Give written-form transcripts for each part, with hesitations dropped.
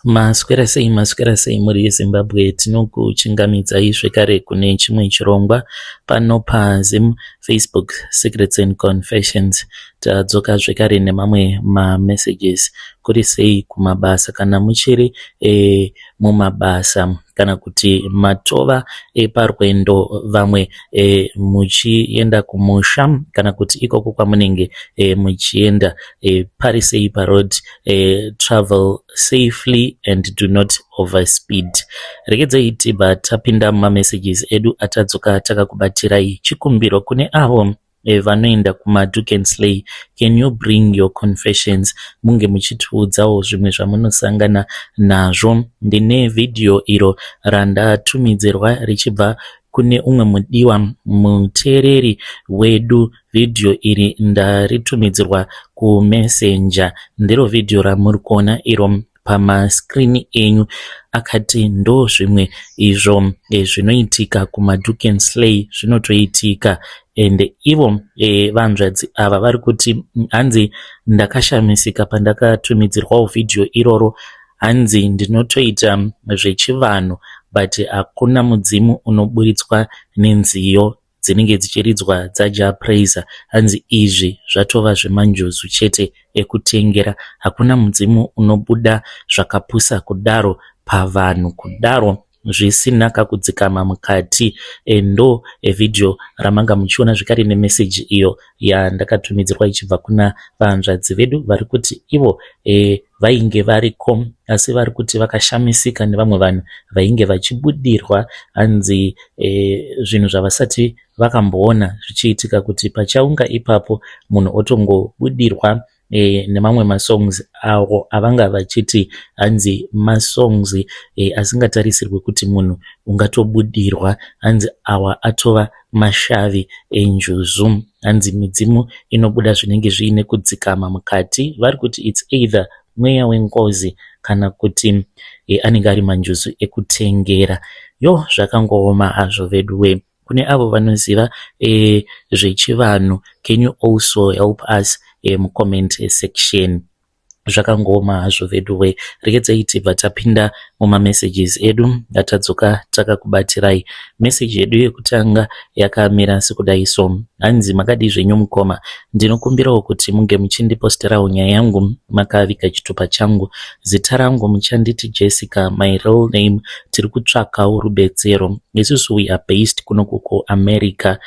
Maswera sei, maswera sei mhuri yeZimbabwe. Tinokuchingamidzai zvekare kune chimwe chirongwa pano paZim Facebook Secrets and Confessions. Tadzoka zvekare nemamwe mamessages. Kuri sei kumabasa kana muchiri mumabasa kana kuti matova parwendo, vamwe muchienda kumusha kana kuti ikoko kwamunenge muchienda, pari sei paroad? Travel safely and do not overspeed. Regedzai tibva tapinda mumamessages edu atadzoka takakubatirai. Chikumbiro kune avo vanoenda kumaDoek and Slay, can you bring your confessions, munge muchitiudzawo zvimwe zvamunosangana nazvo? Ndine vhidhiyo iro randatumidzirwa richibva kune umwe mudiwa muteereri wedu. Vhidhiyo iri ndaritumidzirwa kuMessenger, ndiro vhidhiyo ramuri kuona iro pamascreen enyu. Akati ndo zvimwe izvo zvinoitika kumaDoek and Slay, zvinotoitika. Ende ivo vanzvadzi ava vari kuti, hanzi ndakashamisika pandakatumidzirwawo vhidhiyo iroro. Hanzi ndinotoita zvechivanhu, but hakuna mudzimu unoburitswa nenziyo dzinenge dzichiridzwa dzaJah Prayzah. Hanzi izvi zvatova zvemanjuzu chete ekutengera. Hakuna mudzimu unobuda zvakapusa kudaro pavanhu kudaro zvisina kakudzikama mukati. Ndo vhidhiyo ramanga muchiona zvekare nemeseji iyo yandakatumidzirwa ichibva kuna vanzvadzi vedu vari kuti ivo vainge variko, asi vari kuti vakashamisika nevamwe vanhu vainge vachibudirwa. Hanzi zvinhu zvavasati vakamboona zvichiitika, kuti pachaunga ipapo munhu otongobudirwa nemamwe masongs avo avanga vachiti hanzi masongs asingatarisirwi kuti munhu ungatobudirwa. Hanzi awa atova mashavi enjuzu. Hanzi midzimu inobuda zvinenge zviine kudzikama mukati. Vari kuti it's either mweya wengozi kana kuti anenge ari manjuzu ekutengera. Yo, zvakangooma hazvo vedu we. Kune avo vanoziva zvechivanhu, can you also help us mucomment section? Zvakangooma hazvo vedu we. Regedzai tibva tapinda mumamessages edu atadzoka takakubatirai. Meseji yedu yekutanga yakamira sekudai so. Hanzi, makadii zvenyu mukoma? Ndinokumbirawo kuti munge muchindiposterawo nyaya yangu makaviga chitupa changu. Zita rangu muchanditi Jessica, my real name. Tiri kutsvakawo rubetsero isusu. We are based kunoku kuAmerica.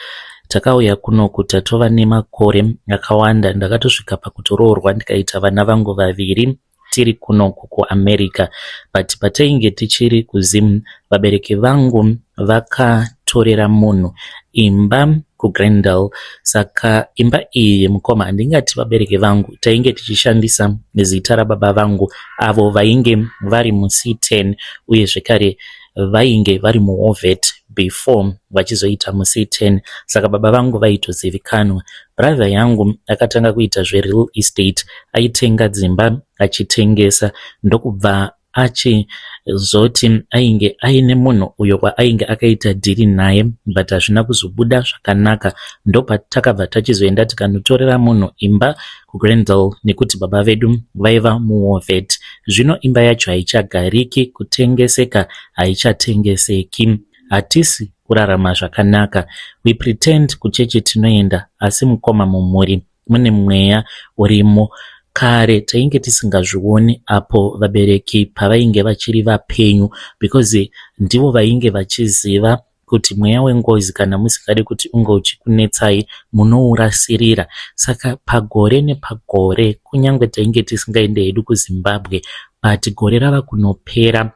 Takauya kunoku tatova nemakore akawanda. Ndakatosvika pakutoroorwa, ndikaita vana vangu vaviri tiri kunoku kuAmerica. But patainge tichiri kuZim, vabereki vangu vakatorera munhu imba kuGlendale. Saka imba iyi, mukoma, handingati vabereki vangu, tainge tichishandisa zita rababa vangu avo vainge vari muC10, uye zvekare vainge vari muwar vet before vachizoita muC10. Saka baba vangu vaitozivikanwa. Brother yangu akatanga kuita zvereal estate, aitenga dzimba achitengesa, ndokubva achizoti ainge aine munhu uyo waainge akaita dhiri naye, but hazvina kuzobuda zvakanaka. Ndopatakabva tachizoenda tikanotorera munhu imba kuGlendale nekuti baba vedu vaiva muwar vet. Zvino imba yacho haichagariki, kutengeseka haichatengeseki. Hatisi kurarama zvakanaka. We pretend kuchechi tinoenda, asi mukoma, mumhuri mune mweya urimo. Kare tainge tisingazvioni apo vabereki pavainge vachiri vapenyu, because ndivo vainge vachiziva kuti mweya wengozi, kana musingadi kuti unge uchikunetsai, munourasirira. Saka pagore nepagore, kunyange tainge tisingaende hedu kuZimbabwe, but gore rava kunopera,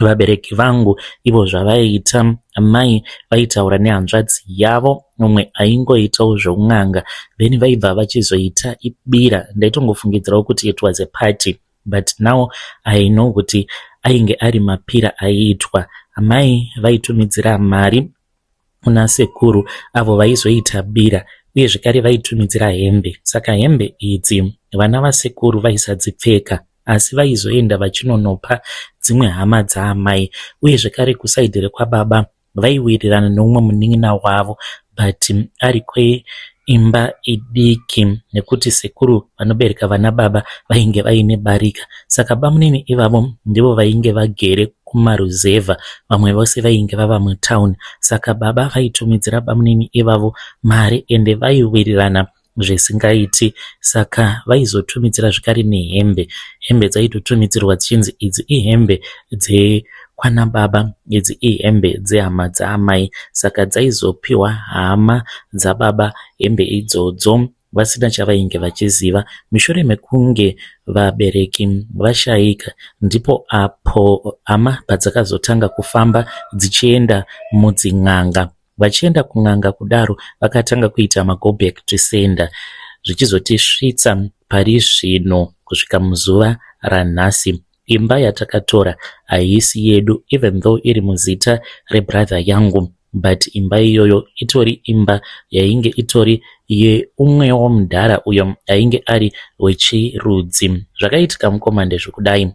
vabereki vangu ivo zvavaiita, mai vaitaura nehanzvadzi yavo mumwe aingoitawo zveun'anga, then vaibva vachizoita ibira. Ndaitongofungidzirawo kuti it was a party, but now I know kuti ainge ari mapira aiitwa. Amai vaitumidzira mari kuna sekuru avo vaizoita bira, uye zvekare vaitumidzira hembe. Saka hembe idzi vana vasekuru vaisadzipfeka, asi vaizoenda vachinonopa dzimwe hama dzaamai. Uye zvekare kuside rekwababa vaiwirirana neumwe munin'ina wavo, but ari Imba idiki nekuti sekuru vanobereka vana baba vainge vaine barika saka bamunini ivavo ndivo vainge vagere kumaruzevha vamwe vose vainge vava mutown saka baba vaitumidzira bamunini ivavo mari ende vaiwirirana zvisingaiti saka vaizotumidzira zvekare nehembe. Hembe dzaitotumidzirwa dzichinzi idzi ihembe dzekwana baba idzi ihembe dzehama dzaamai saka dzaizopiwa hama dzababa hembe idzodzo vasina chavainge vachiziva. Mushure mekunge vabereki vashaika ndipo apo hama padzakazotanga kufamba dzichienda mudzin'anga. Vachienda kun'anga kudaro vakatanga kuita mago back to sender zvichizotisvitsa pari zvino kusvika muzuva ranhasi. Imba yatakatora haisi yedu even though iri muzita rebrother yangu but imba iyoyo itori imba yainge itori yeumwewo mudhara uyo ainge ari wechirudzi. Zvakaitika mukoma ndezvekudai.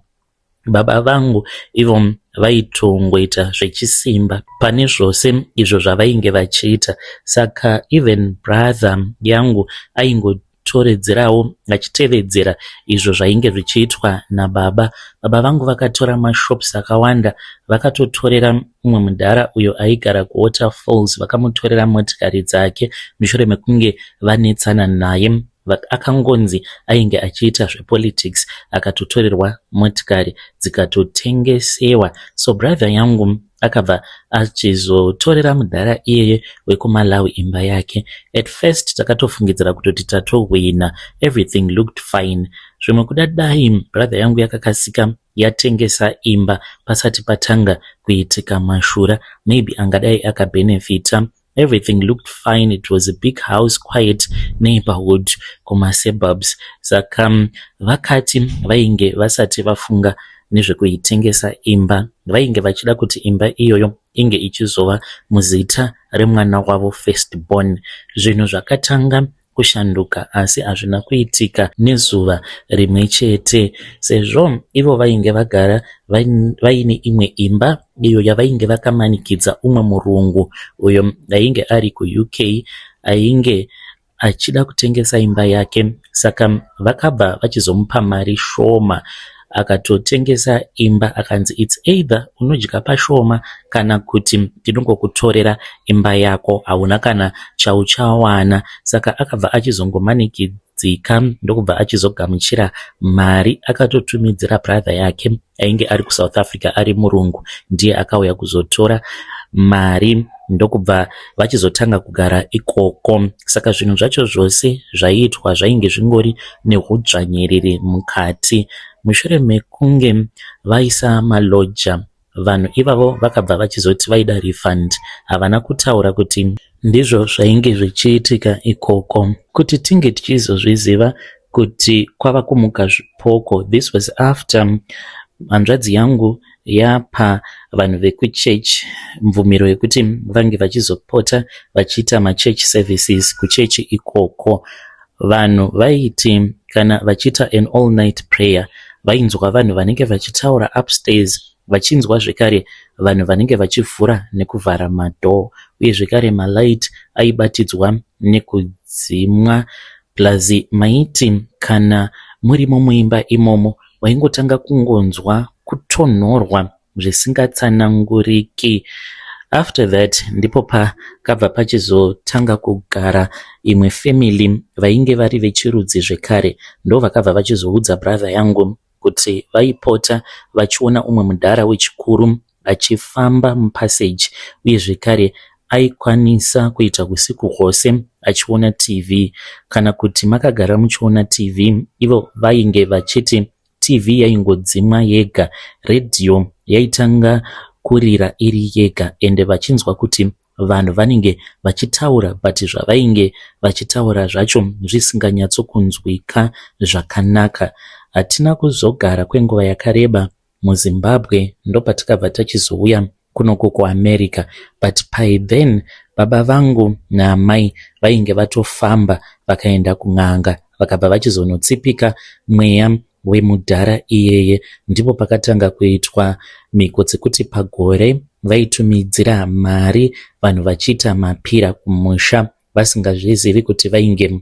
Baba vangu ivo vaitongoita zvechisimba pane zvose izvo zvavainge vachiita saka even brother yangu aingotoredzerawo achitevedzera izvo zvainge zvichiitwa nababa. Baba vangu vakatora mashops akawanda vakatotorera mumwe mudhara uyo aigara kuWaterfalls vakamutorera motikari dzake mushure mekunge vanetsana naye. Akangonzi ainge achiita zvepolitics akatotorerwa motikari dzikatotengesewa. So brother yangu akabva achizotorera mudhara iyeye wekuMalawi imba yake. At first takatofungidzira kutoti tatohwina everything looked fine. Zvimwe kuda dai brother yangu yakakasika yatengesa imba pasati patanga kuitika mashura maybe angadai akabhenefita. Everything looked fine it was a big house quiet neighborhood kumasuburbs saka vakati vainge vasati vafunga nezvekuitengesa imba vainge vachida kuti imba iyoyo inge ichizova muzita remwana wavo first born. Zvinhu zvakatanga kushanduka asi hazvina kuitika nezuva rimwe chete sezvo ivo vainge vagara vaine imwe imba iyo yavainge vakamanikidza umwe murungu uyo ainge ari kuUK ainge achida kutengesa imba yake saka vakabva vachizomupa mari shoma akatotengesa imba akanzi its either unodya pashoma kana kuti ndinongokutorera imba yako hauna kana chauchawana saka akabva achizongomanikidzika ndokubva achizogamuchira mari akatotumidzira brother yake ainge ari kuSouth Africa ari murungu ndiye akauya kuzotora mari ndokubva vachizotanga kugara ikoko saka zvinhu zvacho zvose zvaiitwa zvainge zvingori neudzvanyiriri mukati mushure mekunge vaisa maloja vanhu ivavo vakabva vachizoti vaida refund havana kutaura kuti ndizvo zvainge zvichiitika ikoko kuti tinge tichizozviziva kuti kwava kumuka zvipoko this was after hanzvadzi yangu yapa vanhu vekuchechi mvumiro yekuti vange vachizopota vachiita machurch services kuchechi ikoko vanhu vaiti kana vachiita an all night prayer vainzwa vanhu vanenge vachitaura upstairs vachinzwa zvekare vanhu vanenge vachivhura nekuvhara madoor uye zvekare malight aibatidzwa nekudzimwa plus maiti kana murimo muimba imomo waingotanga kungonzwa kutonhorwa zvisingatsananguriki after that ndipo pakabva pachizotanga kugara imwe family vainge vari vechirudzi zvekare ndo vakabva vachizoudza brother yangu kuti vaipota vachiona umwe mudhara wechikuru achifamba mupassage uye zvekare aikwanisa kuita usiku hwose achiona TV kana kuti makagara muchiona TV ivo vainge vachiti TV yaingodzimwa yega redhiyo yaitanga kurira iri yega ende vachinzwa kuti vanhu vanenge vachitaura but zvavainge vachitaura zvacho zvisinganyatsokunzwika zvakanaka. Hatina kuzogara kwenguva yakareba muZimbabwe ndopatakabva tachizouya kunoku kuAmerica but by then baba vangu naamai vainge vatofamba vakaenda kun'anga vakabva vachizonotsipika mweya wemudhara iyeye. Ndipo pakatanga kuitwa mhiko dzekuti pagore vaitumidzira mari vanhu vachiita mapira kumusha. vasingazvizivi kuti vainge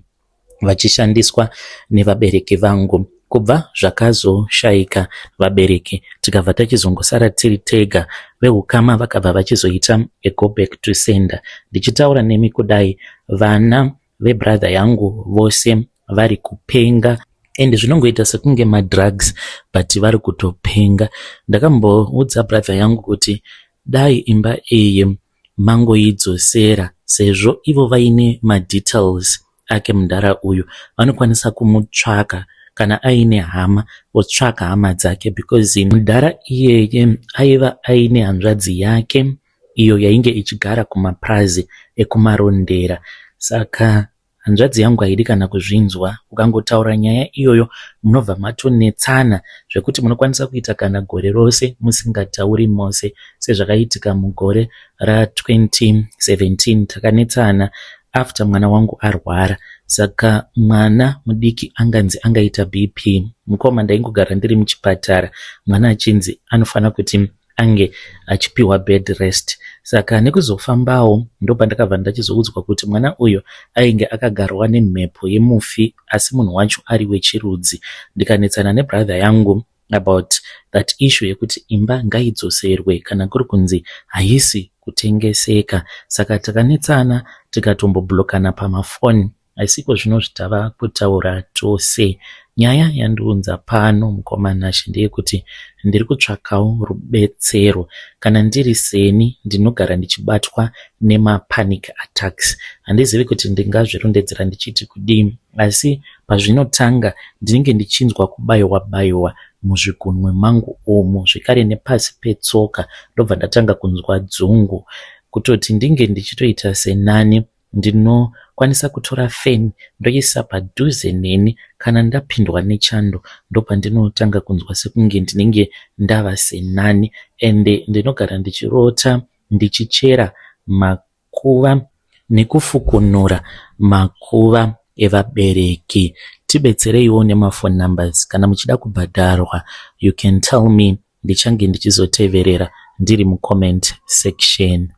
vachishandiswa nevabereki vangu. Kubva zvakazoshaika vabereki tikabva tachizongosara tiri tega, vehukama vakabva vachizoita a go back to sender. Ndichitaura nemi kudai, vana vebrother yangu vose vari kupenga and zvinongoita sekunge madrugs but vari kutopenga. Ndakamboudza brother yangu kuti dai imba iyi mangoidzosera sezvo ivo vaine madetails ake mudhara uyu vanokwanisa kumutsvaka kana aine hama votsvaka hama dzake because mudhara iyeye aiva aine hanzvadzi yake iyo yainge ichigara kumapurazi ekuMarondera. Saka hanzvadzi yangu haidi kana kuzvinzwa. Ukangotaura nyaya iyoyo munobva matonetsana zvekuti munokwanisa kuita kana gore rose musingatauri mose sezvakaitika mugore ra2017 takanetsana after mwana wangu arwara. Saka mwana mudiki anganzi angaita BP. Mukoma ndaingogara ndiri muchipatara mwana achinzi anofanira kuti ange achipiwa bed rest. Saka nekuzofambawo ndopandakabva ndachizoudzwa kuti mwana uyu ainge akagarwa nemhepo yemufi asi munhu wacho ari wechirudzi. Ndikanetsana nebrother yangu about that issue yekuti imba ngaidzoserwe kana kuri kunzi haisi kutengeseka. Saka takanetsana tikatomboblokana pamafoni asi iko zvino tava kutaura tose. Nyaya yandiunza pano mukoma Nashe ndeyekuti ndiri kutsvakawo rubetsero. Kana ndiri seni ndinogara ndichibatwa nemapanic attacks. Handizivi kuti ndingazvirondedzera ndichiti kudii asi pazvinotanga ndinenge ndichinzwa kubayiwa bayiwa muzvigunwe mangu umu zvekare nepasi petsoka ndobva ndatanga kunzwa dzungu. Kutoti ndinge ndichitoita senani ndinokwanisa kutora feni ndoisa padhuze neni kana ndapindwa nechando ndopandinotanga kunzwa sekunge ndinenge ndava senani ende ndinogara ndichirota ndichichera makuva nekufukunura makuva evabereki. Tibetsereiwo nemafone numbers kana muchida kubhadharwa you can tell me ndichange ndichizoteverera ndiri mucomment section.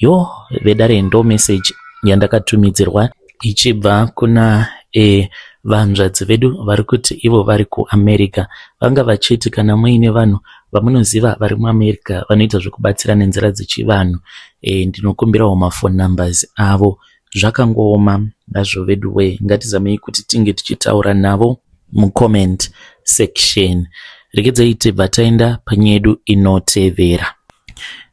Yo vedare ndo message yandakatumidzirwa ichibva kuna vanzvadzi vedu vari kuti ivo vari kuAmerica. Vanga vachiti kana muine vanhu vamunoziva vari muAmerica vanoita zvekubatsira nenzira dzechivanhu ndinokumbirawo mafone numbers avo. Zvakangooma hazvo vedu wee, ngatizamei kuti tinge tichitaura navo mucomment section. Regedzai tibva taenda panyedu inotevera.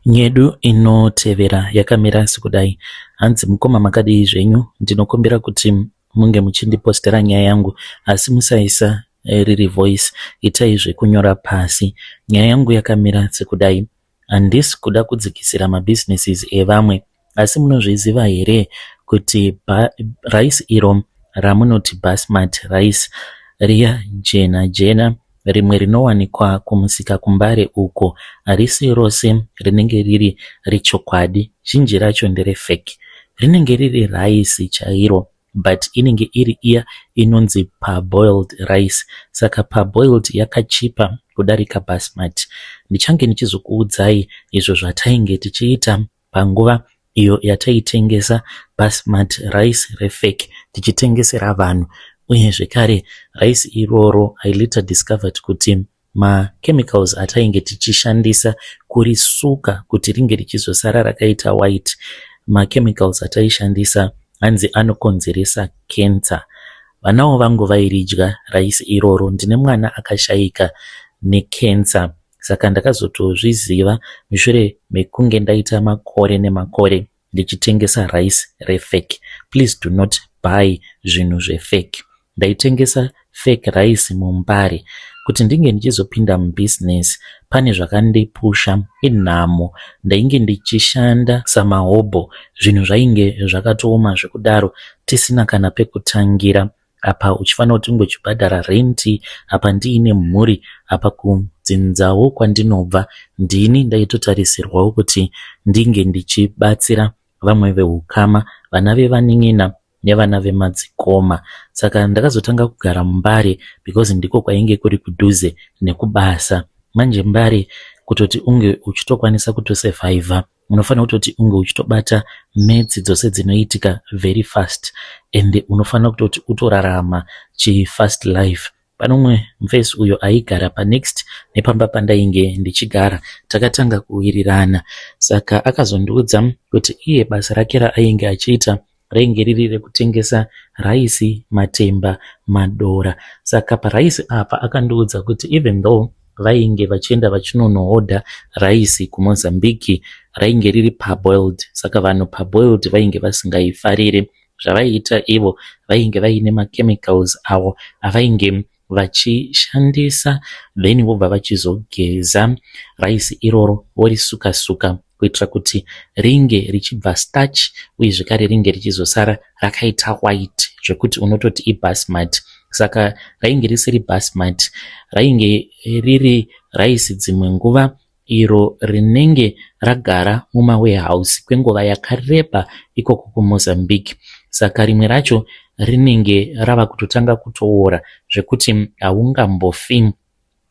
Nyedu inotevera yakamira sekudai. Hanzi mukoma makadii zvenyu, ndinokumbira kuti munge muchindipostera nyaya yangu asi musaisa riri voice, itai zvekunyora pasi. Nyaya yangu yakamira sekudai. Handisi kuda kudzikisira mabusinesses evamwe asi munozviziva here kuti rice iro ramunoti basmati rice riya jena jena rimwe rinowanikwa kumusika kuMbare uko harisi rose rinenge riri rechokwadi zhinji racho nderefake. Rinenge riri raisi chairo but inenge iri iya inonzi parboiled rice. Saka parboiled yakachipa kudarika basmati. Ndichange ndichizokuudzai izvo zvatainge tichiita panguva iyo yataitengesa basmati rice refake tichitengesera vanhu uye zvekare rice iroro I later discovered kuti machemicals atainge tichishandisa kurisuka kuti ringe richizosara rakaita white machemicals ataishandisa hanzi anokonzeresa cancer. Vanawo vangu vairidya raisi iroro. Ndine mwana akashayika necancer saka ndakazotozviziva mushure mekunge ndaita makore nemakore ndichitengesa rice refake. Please do not buy zvinhu zvefake. Ndaitengesa fake rice muMbare. Kuti ndinge ndichizopinda mubusiness pane zvakandipusha inhamo. Ndainge ndichishanda samahobho zvinhu zvainge zvakatooma zvekudaro tisina kana pekutangira. Apa uchifanira kuti unge uchibhadhara renti, apa ndiine mhuri, apa kudzinzawo kwandinobva ndini ndaitotarisirwawo kuti ndinge ndichibatsira vamwe vehukama, vana vevanin'ina nevana vemadzikoma. Saka ndakazotanga kugara muMbare because ndiko kwainge kuri kudhuze nekubasa. Manje Mbare Kutoti unge uchitokwanisa kutosurvivha, unofanira kutoti unge uchitobata maths dzose dzinoitika very fast, and unofanira kutoti utorarama chifast life. Pane umwe mufesi uyo aigara panext nepamba pandainge ndichigara. Takatanga kuwirirana, saka akazondiudza kuti iye basa rake raainge achiita rainge riri rekutengesa raisi, matemba, madora. Saka paraisi apa akandiudza kuti even though vainge vachienda vachinonohodha raisi kuMozambique, rainge riri parboiled. Saka vanhu parboiled vainge vasingaifariri. Zvavaiita ivo, vainge vaine machemicals avo avainge vachishandisa, then vobva vachizogeza raisi iroro, vorisuka-suka kuitira kuti ringe richibva starch, uye zvekare ringe richizosara rakaita white zvekuti unototi ibasmati. Saka rainge risiri basmati, rainge riri raisi dzimwe nguva iro rinenge ragara mumawarehouse kwenguva yakareba ikoko kuMozambique. Saka rimwe racho rinenge rava kutotanga kutoora zvekuti haungambofi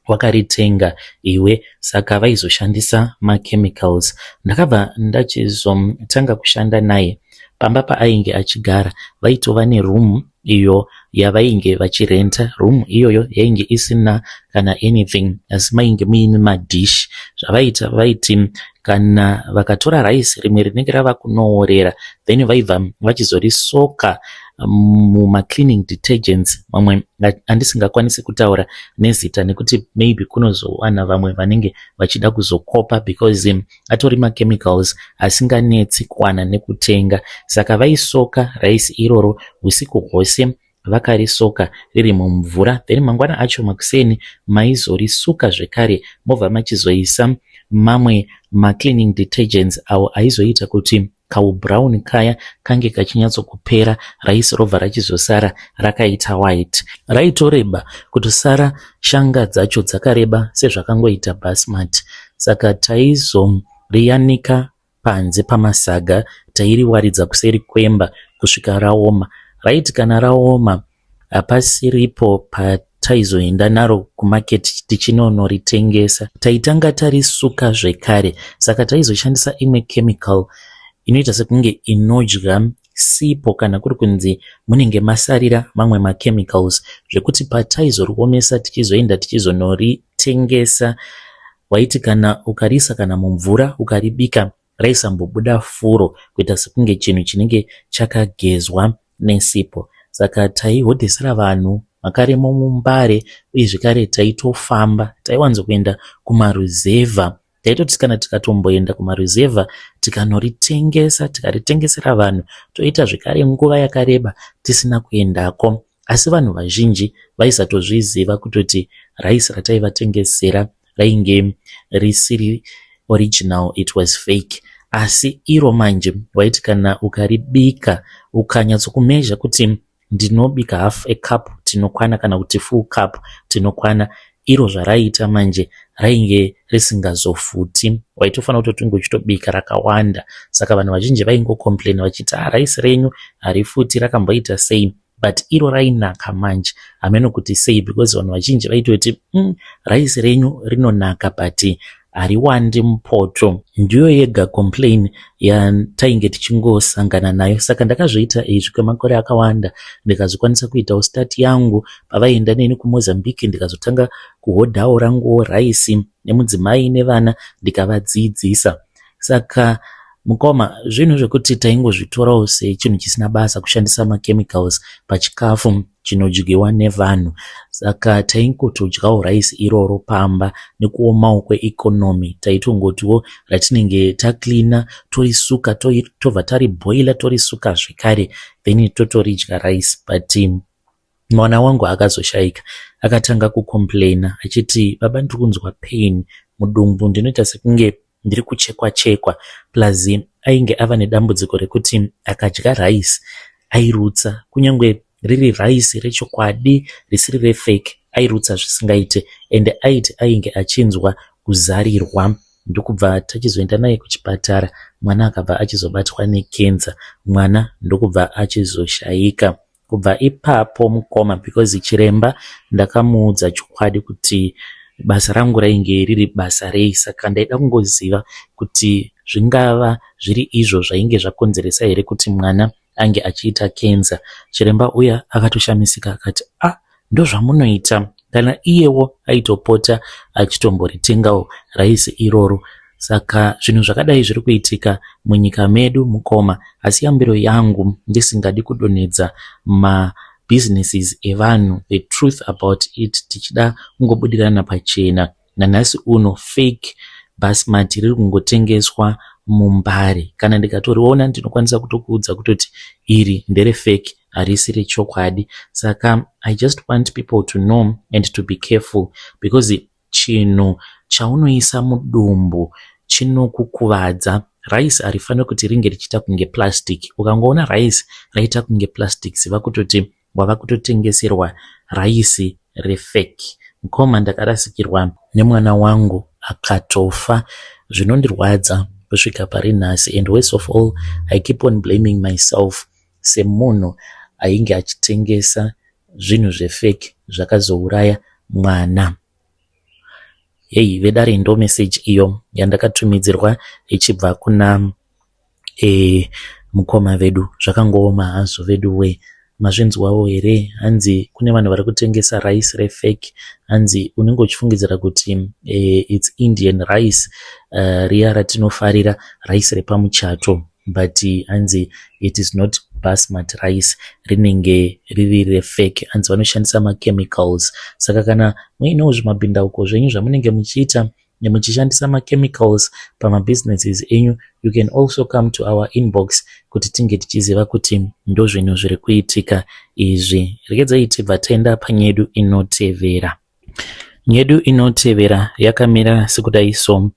wakaritenga iwe. Saka vaizoshandisa machemicals. Ndakabva ndachizotanga kushanda naye. Pamba paainge achigara vaitova neroom iyo yavainge vachirenta. Room iyoyo yainge isina kana anything, asi mainge muine madhishi. Zvavaita, vaiti kana vakatora raisi rimwe rinenge rava kunoorera, then vaibva vachizorisoka mumacleaning detergents mamwe andisingakwanisi kutaura nezita, nekuti maybe kunozowana vamwe vanenge vachida kuzokopa, because atori machemicals asinganetsi kuwana nekutenga. Saka vaisoka raisi iroro usiku hwose, vakarisoka riri mumvura, then mangwana acho makuseni maizorisuka zvekare, mobva machizoisa mamwe macleaning detergents awo aizoita kuti kaubrown kaya kange kachinyatsokupera, raisi robva rachizosara rakaita white. Raitoreba kutosara shanga dzacho dzakareba sezvakangoita basmati. Saka taizoriyanika panze pamasaga, tairiwaridza kuseri kwemba kusvika raoma. Raiti kana raoma, hapasiripo pataizoenda naro kumaketi tichinonoritengesa. Taitanga tarisuka zvekare. Saka taizoshandisa imwe chemical inoita sekunge inodya sipo kana kuri kunzi munenge masarira mamwe machemicals, zvekuti pataizoriomesa tichizoenda tichizonoritengesa, waiti kana ukariisa kana mumvura ukaribika, raisambobuda furo, kuita sekunge chinhu chinenge chakagezwa nesipo. Saka taihodhesera vanhu makaremo muMbare, uye zvekare taitofamba, taiwanzokuenda kumaruzevha. Taitoti kana tikatomboenda kumaruzevha tikanoritengesa, tikaritengesera vanhu, toita zvekare nguva yakareba tisina kuendako. Asi vanhu vazhinji vaisatozviziva kutoti raisi rataivatengesera rainge risiri original, it was fake. Asi iro manje waiti kana ukaribika, ukanyatsokumezha kuti ndinobika half a cup tinokwana, kana kuti full cup tinokwana, iro zvaraiita manje rainge risingazofuti. Waitofanira kutoti unge uchitobika rakawanda. Saka vanhu vazhinji vaingocomplaina vachiti, "Ah, raisi renyu harifuti, rakamboita sei?" But iro rainaka manje, hameno kuti sei, because vanhu vazhinji vaitoti, raisi renyu rinonaka, but hariwandi mupoto." Ndiyo yega complain yatainge tichingosangana nayo. Saka ndakazviita izvi kwemakore akawanda, ndikazokwanisa kuitawo start yangu pavaienda neni kuMozambique. Ndikazotanga kuhodhawo ranguwo raisi nemudzimai nevana, ndikavadzidzisa. Saka mukoma, zvinhu zvekuti taingozvitorawo sechinhu chisina basa kushandisa machemicals pachikafu chinodyiwa nevanhu. Saka taingotodyawo raisi iroro pamba. Nekuomawo kweeconomy, taitongotiwo ratinenge tacleana, torisuka, tobva taribhoila, torisuka zvekare, then totoridya raisi. But mwana wangu akazoshayika, akatanga kucomplaina achiti, "Baba, ndiri kunzwa pain mudumbu, ndinoita sekunge ndiri kuchekwa chekwa." Plus ainge ava nedambudziko rekuti akadya raisi airutsa, kunyange riri raisi rechokwadi risiri refake, airutsa zvisingaite, ende aiti ainge achinzwa kuzarirwa. Ndokubva tachizoenda naye kuchipatara. Mwana akabva achizobatwa nekenza, mwana ndokubva achizoshayika. Kubva ipapo mukoma, because chiremba ndakamuudza chokwadi kuti Basa rangu rainge riri basa rei, saka ndaida kungoziva kuti zvingava zviri izvo zvainge zvakonzeresa here kuti mwana ange achiita kenza. Chiremba uya akatoshamisika akati, "Ah, ndozvamunoita?" Kana iyewo aitopota achitomboritengawo raisi iroro. Saka zvinhu zvakadai zviri kuitika munyika medu, mukoma, asi yambiro yangu, ndisingadi kudonhedza mabusinesses evanhu, the truth about it, tichida kungobudirana pachena, nanhasi uno fake basmati riri kungotengeswa muMbare. Kana ndikatoriona, ndinokwanisa kutokuudza kutoti iri nderefake, harisi rechokwadi. Saka I just want people to know and to be careful, because chinhu chaunoisa mudumbu chinokukuvadza. Rice harifaniri kuti ringe richiita kunge plastic. Ukangoona rice raita kunge plastic, ziva kutoti wava kutotengeserwa raisi refake. Mukoma, ndakarasikirwa nemwana wangu akatofa. Zvinondirwadza kusvika pari nhasi, and worst of all, I keep on blaming myself semunhu ainge achitengesa zvinhu zvefake zvakazouraya mwana. Hei vedare, ndo meseji iyo yandakatumidzirwa ichibva kuna mukoma vedu. Zvakangooma hazvo vedu we. Mazvinzwawo here? Hanzi kune vanhu vari kutengesa rice refake. Hanzi unenge uchifungidzira kuti it's Indian rice, riya ratinofarira, rice repamuchato, but hanzi it is not basmati rice, rinenge riri refake. Hanzi vanoshandisa machemicals. Saka kana muinewo zvimabhindauko zvenyu zvamunenge muchiita, muchishandisa machemicals pamabusinesses enyu, you can also come to our inbox kuti tinge tichiziva kuti ndozvinhu zviri kuitika izvi. Regedzai tibva taenda panyedu inotevera. Nyedu inotevera yakamira sekudai so.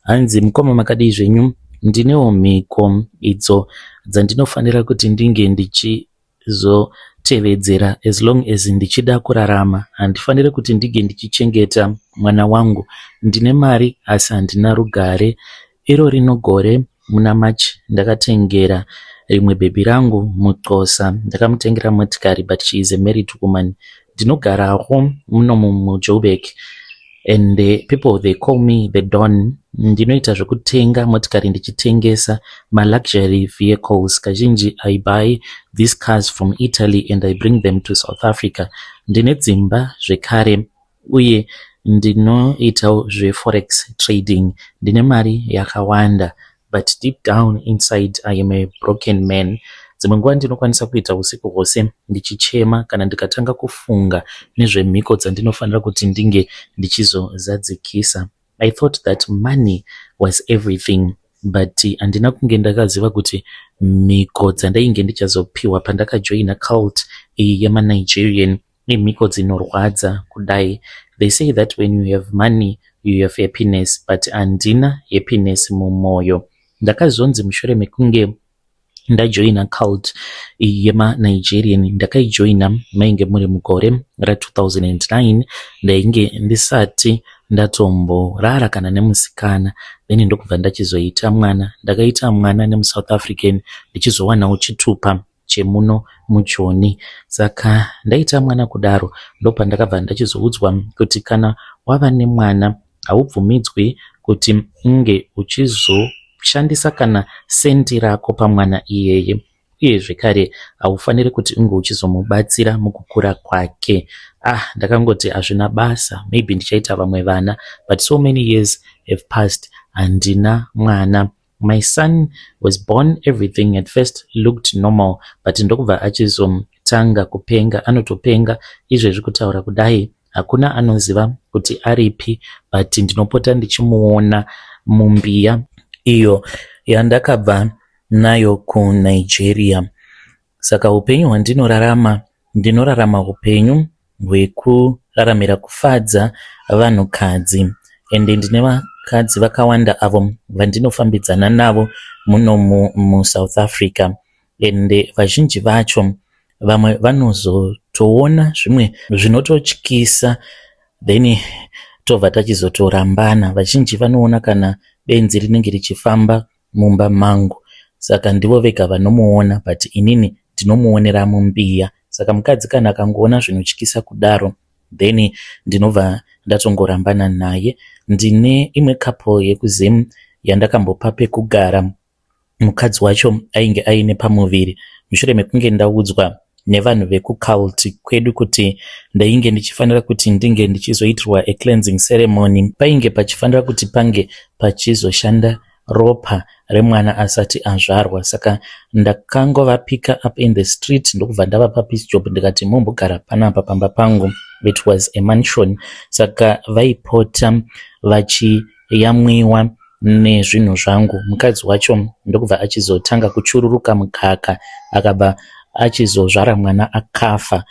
Hanzi, "Mukoma, makadii zvenyu? Ndinewo mhiko idzo dzandinofanira kuti ndinge ndichizotevedzera as long as ndichida kurarama. Handifaniri kuti ndinge ndichichengeta mwana wangu. Ndine mari asi handina rugare. Iro rino gore muna March ndakatengera rimwe bhebhi rangu muXhosa, ndakamutengera motikari, but she is a married woman. Ndinogarawo munomu muJoburg and the people, they call me the Don. Ndinoita zvekutenga motikari ndichitengesa, maluxury vehicles. Kazhinji I buy these cars from Italy and I bring them to South Africa. Ndine dzimba zvekare uye ndinoitawo zveforex trading. Ndine mari yakawanda, but deep down inside I am a broken man. Dzimwe nguva ndinokwanisa kuita usiku hwose ndichichema kana ndikatanga kufunga nezvemhiko dzandinofanira kuti ndinge ndichizozadzikisa. I thought that money was everything, but handina kunge ndakaziva kuti mhiko dzandainge ndichazopiwa pandakajoina cult iyi yemaNigerian imhiko dzinorwadza kudai. They say that when you have money, you have happiness, but handina happiness mumwoyo. Ndakazonzi mushure mekunge ndajoina cult iyi yemaNigerian, ndakaijoina mainge muri mugore ra2009, ndainge ndisati ndatomborara kana nemusikana, then ndokubva ndachizoita mwana. Ndakaita mwana nemuSouth African, ndichizowanawo chitupa chemuno muJoni. Saka ndaita mwana kudaro, ndopandakabva ndachizoudzwa kuti kana wava nemwana haubvumidzwi kuti unge uchizoshandisa kana sendi rako pamwana iyeye, uye zvekare haufaniri kuti unge uchizomubatsira mukukura kwake. Ah, ndakangoti hazvina basa, maybe ndichaita vamwe vana, but so many years have passed, handina mwana. My son was born, everything at first looked normal, but ndokubva achizotanga kupenga. Anotopenga izvezvi kutaura kudai. Hakuna anoziva kuti aripi, but ndinopota ndichimuona mumbiya iyo yandakabva nayo kuNigeria. Saka upenyu hwandinorarama, ndinorarama upenyu hwekuraramira kufadza vanhukadzi, ende ndine vakadzi vakawanda avo vandinofambidzana navo muno muSouth Africa, ende vazhinji vacho, vamwe vanozotoona zvimwe zvinototyisa, then tobva tachizotorambana. Vazhinji vanoona kana benzi rinenge richifamba mumba mangu, saka ndivo vega vanomuona, but inini ndinomuonera mumbiya. Saka mukadzi kana akangoona zvinotyisa kudaro, then ndinobva Ndatongorambana naye. Ndine imwe couple yekuZim yandakambopa pekugara. Mukadzi wacho ainge aine pamuviri mushure mekunge ndaudzwa nevanhu vekucult kwedu kuti ndainge ndichifanira kuti ndinge ndichizoitirwa a cleansing ceremony. Painge pachifanira kuti pange pachizoshanda ropa remwana asati azvarwa. Saka ndakangovapicka up in the street, ndokubva ndavapa piece job, ndikati mumbogara panapa pamba pangu. It was a mansion, saka vaipota vachiyamwiwa nezvinhu zvangu. Mukadzi wacho ndokubva achizotanga kuchururuka mukaka, akabva achizozvara mwana akafa.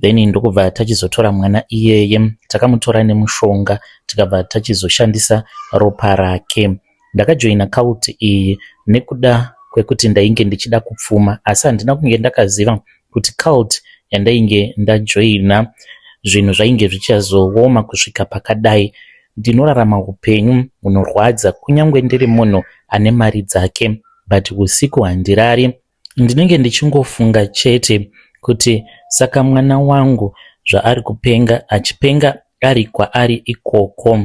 Then ndokubva tachizotora mwana iyeye, takamutora nemushonga, tikabva tachizoshandisa ropa rake. Ndakajoina cult iyi nekuda kwekuti ndainge ndichida kupfuma, asi handina kunge ndakaziva kuti cult yandainge ndajoina zvinhu zvainge zvichazooma kusvika pakadai. Ndinorarama upenyu hunorwadza kunyange ndiri munhu ane mari dzake, but usiku handirari. Ndinenge ndichingofunga chete kuti saka mwana wangu zvaari kupenga, achipenga ari kwaari ikoko,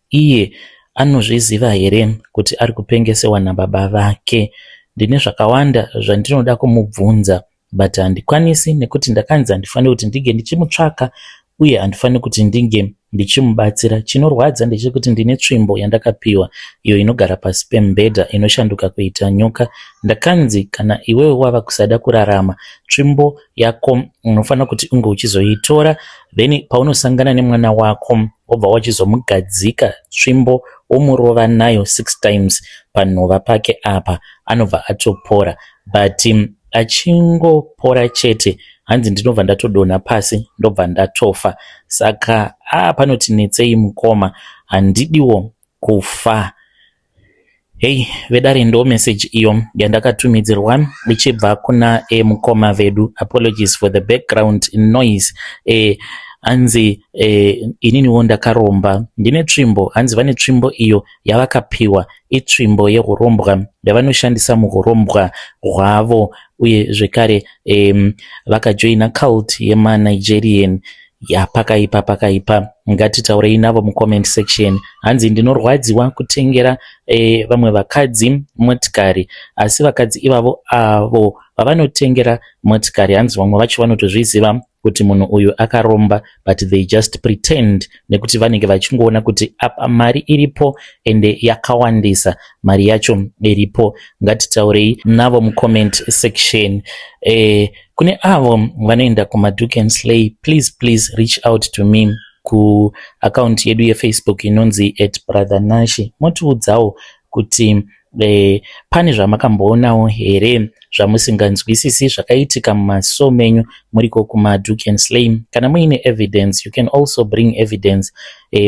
iye anozviziva here kuti ari kupengesewa nababa vake? Ndine zvakawanda zvandinoda kumubvunza, but handikwanisi nekuti ndakanzi handifaniri kuti ndinge ndichimutsvaka uye handifaniri kuti ndinge ndichimubatsira. Chinorwadza ndechekuti ndine tsvimbo yandakapiwa iyo inogara pasi pemubhedha, inoshanduka kuita nyoka. Ndakanzi kana iwewe wava kusada kurarama, tsvimbo yako unofanira kuti unge uchizoitora, then paunosangana nemwana wako wobva wachizomugadzika tsvimbo, womurova nayo six times panhova pake apa, anobva atopora. But achingopora chete, hanzi ndinobva ndatodonha pasi, ndobva ndatofa. Saka a panoti netsei mukoma, handidiwo kufa. Hei vedare, ndo message iyo yandakatumidzirwa ichibva kuna mukoma vedu. Apologies for the background noise. Hanzi ininiwo ndakaromba, ndine tsvimbo. Hanzi vane tsvimbo iyo yavakapiwa, itsvimbo yeurombwa yavanoshandisa muurombwa hwavo. Uye zvekare vakajoina cult yemaNigerian. Ya, pakaipa, pakaipa. Ngatitaurei navo mucomment section. Hanzi ndinorwadziwa kutengera vamwe vakadzi motikari, asi vakadzi ivavo avo vavanotengera motikari, hanzi vamwe vacho vanotozviziva kuti munhu uyu akaromba, but they just pretend nekuti vanenge vachingoona kuti apa mari iripo, ende yakawandisa mari yacho iripo. Ngatitaurei navo mucomment section. Kune avo vanoenda kumaDuke and Slay, please, please reach out to me kuaccount yedu yeFacebook inonzi @BrotherNashi, motiudzawo kuti pane zvamakamboonawo here zvamusinganzwisisi zvakaitika mumaso menyu muriko kumaDuke and Slay. Kana muine evidence, you can also bring evidence.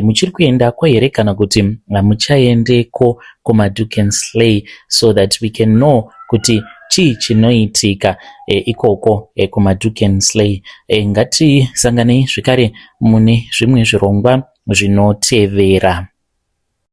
Muchiri kuendako here kana kuti hamuchaendeko kumaDuke and Slay, so that we can know kuti chii chinoitika ikoko kumaDuke and Slay? Ngatisanganei zvekare mune zvimwe zvirongwa zvinotevera.